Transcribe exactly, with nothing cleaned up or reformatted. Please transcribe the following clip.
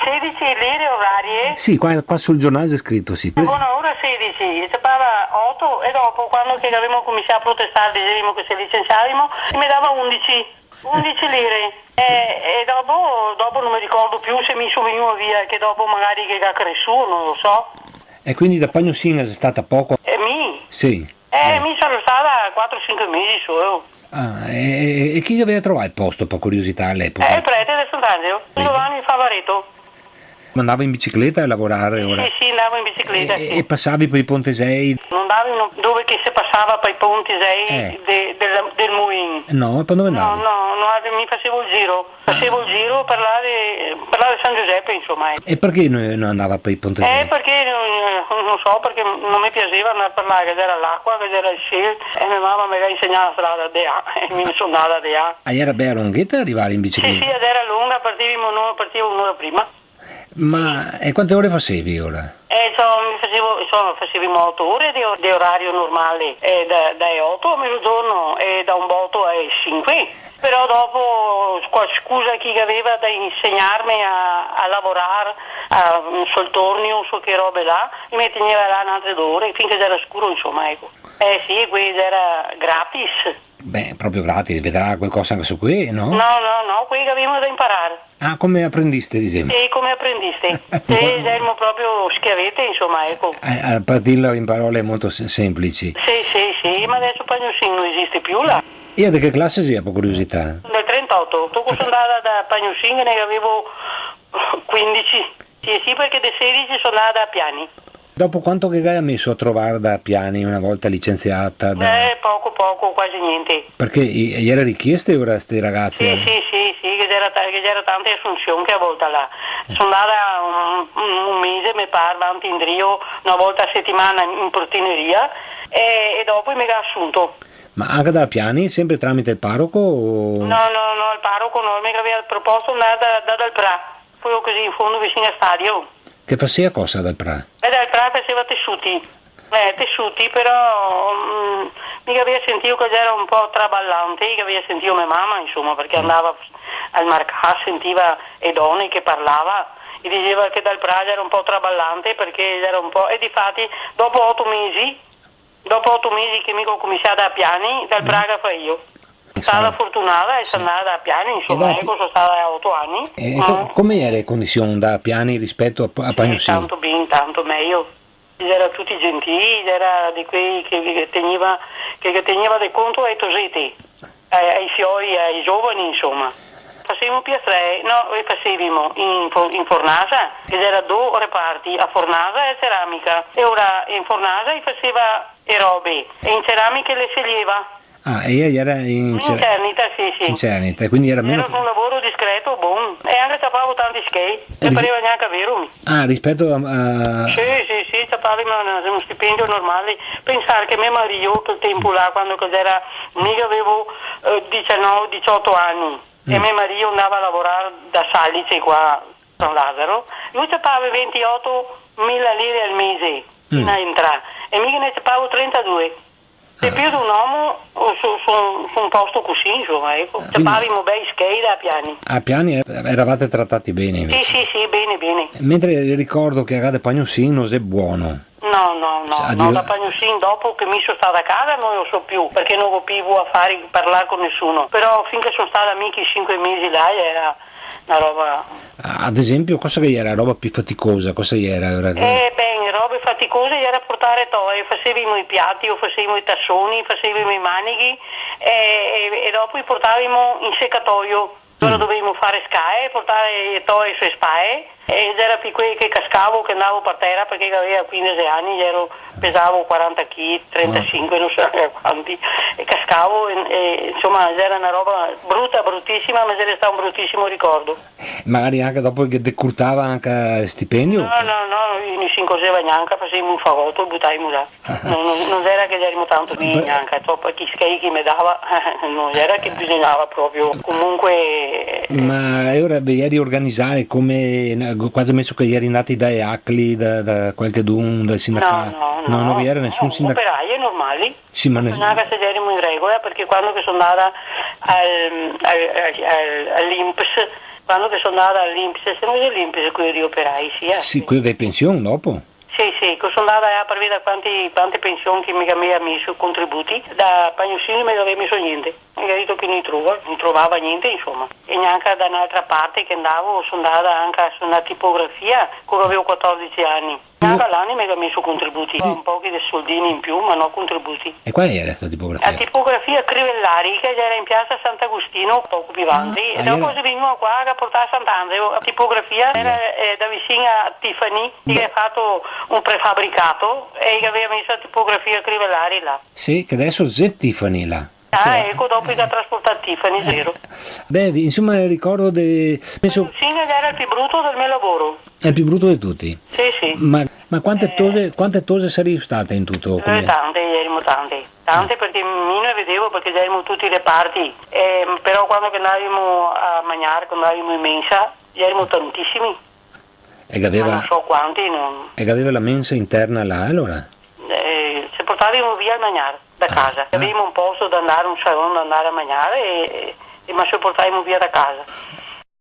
Sedici lire orarie? Sì, qua, qua sul giornale xe scrito, sì. Bona ora sedici, se paga oto, e dopo, quando che gavemo cominsià a protestar, disevimo che se licensiavimo, i me dava undici, undici lire. E, e dopo, dopo no me ricordo più se mi so vegnua via, che dopo magari che ga cresuo, no lo so. E quindi da pagnosin xe stata poco? E mi? Sì. Eh, mi so stata quatro, sinque mesi solo. Ah, e, e, e chi gaveva trovà el posto, par curiosità, a l'epoca? Eh, el prete de Sant'Angelo, Giovanni Favareto. Ma andava in bicicleta a lavorare, ora? Sì, sì, andavo in bicicleta, e, sì. E pasavi par i pontesei? No andavo in, dove che se pasava par i pontesei, eh, de, del, del mulin. No, e par dove andavi? No, no, no, mi fasevo el giro. Fasevo el giro par là de, par là de San Giusepe, insoma, eco. E parché no, no andava par i pontesei? Eh, parché, no, no so, parché no me piaseva andar par là, che ghe gera l'acua, che ghe gera el sel, e me mama me ga insegnà la strada de là, e mi so ndata de là. Ah, gera bela longheta rivare in bicicleta? Sì, sì, gera longa, partivimo, no, partivo un'ora prima. Ma, e quante ore fasevi, ora? Eh, insoma, mi fasevo, insoma, fasevimo oto ore de, de orario normale, eh, da, dae oto a mezogiorno e da un boto ae sinque. Però dopo, co la scusa che i gaveva da insegnarme a, a lavorar, a, mm, sul tornio, su che robe là, i me tegneva là n'altre do ore, fin che gera scuro, insoma, eco. Eh sì, quei gera gratis. Beh, proprio gratis, vedrà qualcosa anche su quei, no? No, no, no, quei che gavevimo da imparar. Ah, come apprendiste, disemo? Sì, come apprendiste. Sì, gerimo proprio schiavete, insoma, eco. Eh, eh, per dirlo in parole molto se-, semplici. Sì, sì, sì, ma deso Pagnosin no esiste più là. E de che clase xevi, par curiosità? Del trentoto, dopo so ndata da Pagnosin che ne gavevo quindici. Sì, sì, parché de sedici so ndata a Piani. Dopo quanto che gaveva meso a trovar da Piani, una volta licenziata da... Eh, poco, poco, quasi gnente. Parché i, i gera richieste ora ste ragazze, eh? Sì, sì, sì, sì, che gera ta-, che gera tante asunsion che a volta là. So ndata un, un, un mese, me par, vanti indrio, una volta a setimana in portineria, e, e dopo i me ga asunto. Ma anca da Piani, sempre tramite el paroco, o? No, no, no, el paroco no, el me gaveva proposto ndar da, da Dal Pra. Queo cusì in fondo, visin al stadio. Che faseva cosa Dal Pra? E Dal Pra faseva tesuti. Eh, tesuti, però, mm, mi gaveva sentìo che gera un po' trabalante, che gaveva sentìo me mama, insoma, parché andava al marcà, sentiva e done che parlava, e diseva che Dal Pra gera un po' trabalante, parché gera un po', e difati, dopo oto mesi, Dopo oto mesi che mi go cominsià da Piani, Dal Pra ga faìo. So stata fortunada e so ndata da Piani, insoma, eco, so stata oto ani. E co-, come gera le condision da Piani rispeto a, a Pagnosin? Tanto ben, tanto mejo. Gera tuti gentili, gera de quei che, che tegneva, che, che tegneva de conto ae tosete. Ai, ai fioi, ai giovani, insoma. Fasevimo piastree, no, e fasevimo in fo-, in fornasa, che gera do reparti, a fornasa e a ceramica. E ora in fornasa i faseva e robe, e in ceramica le selieva. Ah, e ea gera in cer-, in Cernita, sì, sì. In Cernita, quindi gera meno... Gera un lavoro discreto, bon. E anca ciapavo tanti schei, e pareva gnanca vero, mi. Ah, rispeto a, a... Sì, sì, sì, ciapavimo un, un stipendio normale. Pensar che me marìo, quel tempo là, quando che gera, mi gavevo, eh, diciannove, diciotto ani, e me marìo ndava a lavorar da Salice qua, San Lazaro, lu ciapava ventioto mila lire al mese, in entrà, e mi ghe ne ciapavo trentadue. De più d'un omo, o su, su, su un posto cusì, insoma, eco. Ah, quindi ciapavimo bei schei da Piani. A Piani e-, eravate tratati bene, invece? Sì, sì, sì, bene, bene. Mentre ricordo che a Gade Pagnosin no xe bon. No, no, no, no, da Pagnosin, dopo che mi so stata a casa, no lo so più, parché no go più vuo a fare, parlar con nesuno. Però fin che so stata mi che sinque mesi là, gera na roba. Ad esempio, cosa che gera la roba più faticosa? Cosa gera, ora che... Eh, ben, robe faticose gera portar e toe, fasevimo i piati, o fasevimo i tasoni, fasevimo i manighi, e, e, e dopo i portavimo in secatoio. Alora dovevimo far scae, portar e toe su e spae, e gera pi quei che cascavo, che ndavo par tera, parché gaveva quindese ani, gero Pesavo quaranta chili, trentasinque, no so gnanca quanti, e cascavo, e, e, insoma, gera na roba bruta, brutisima, ma xe restà un brutisimo ricordo. Magari anca dopo che decurtava anca el stipendio? No, no, no, no se incoseva gnanca, fasevimo un fagoto e butavimo là. No, no, no gera che gerimo tanto ben gnanca, dopo chi schei che me dava, no gera che bisognava proprio, comunque, eh. Ma e ora ve geri organizai come, na-, quasi meso che geri ndati dai ACLI, da, da qualchedun, dal sindacato? No, no, no. No, no ve gera nesun sindacato? Operaie normali. Sì, ma ne- Bisognava che se gerimo in regola, parché quando che so ndata al, al, al, al, all'INPS, Quando che so ndada a l'INPS, se no xe l'INPS queo dei operai, sì, eh. Sì, queo de pension dopo. Sì, sì, che so ndada a par veder quanti, quante pension che me gavea meso contributi, da Pagnosini me gavea meso gnente. Me ga dito che no i trova, no i trovava gnente, insoma. E gnanca da n'altra parte che ndavo, so ndada anca su na tipografia, co gavevo quatordese ani. Gnanca là no i me ga meso contributi, un pochi de soldini in più, ma no contributi. E quale jera sta tipografia? La tipografia Crivellari, che jera in piasa Sant'Agostino, poco più vanti. Ah, e dopo jera, se vegnua qua a portar a Sant'Angelo. La tipografia jera, eh, da vicin a Tiffany, che ga fato un prefabricato e che gavea meso la tipografia Crivellari là. Sì, che deso xe Tiffany là. Ah, eco, dopo i ga trasportà Tiffany, vero? Beh, insoma, el ricordo de... penso... Sì, jera el più bruto del me lavoro. El più bruto de tuti? Sì, sì. Ma, ma quante tose, quante tose sarìo state in tuto? Eh, tante, jerimo tante. Tante, parché mi no vedevo, parché jerimo tuti reparti. Eh, però quando che ndavimo a magnar, quando ndavimo in mensa, jerimo tantisimi. E che gaveva... Ma no so quanti, no. E che gaveva la mensa interna là, alora? Eh, se portavimo via el magnar da casa. Ah. Gavevimo un posto da ndar, un salon da ndar a magnar e, e, ma se portavimo via da casa.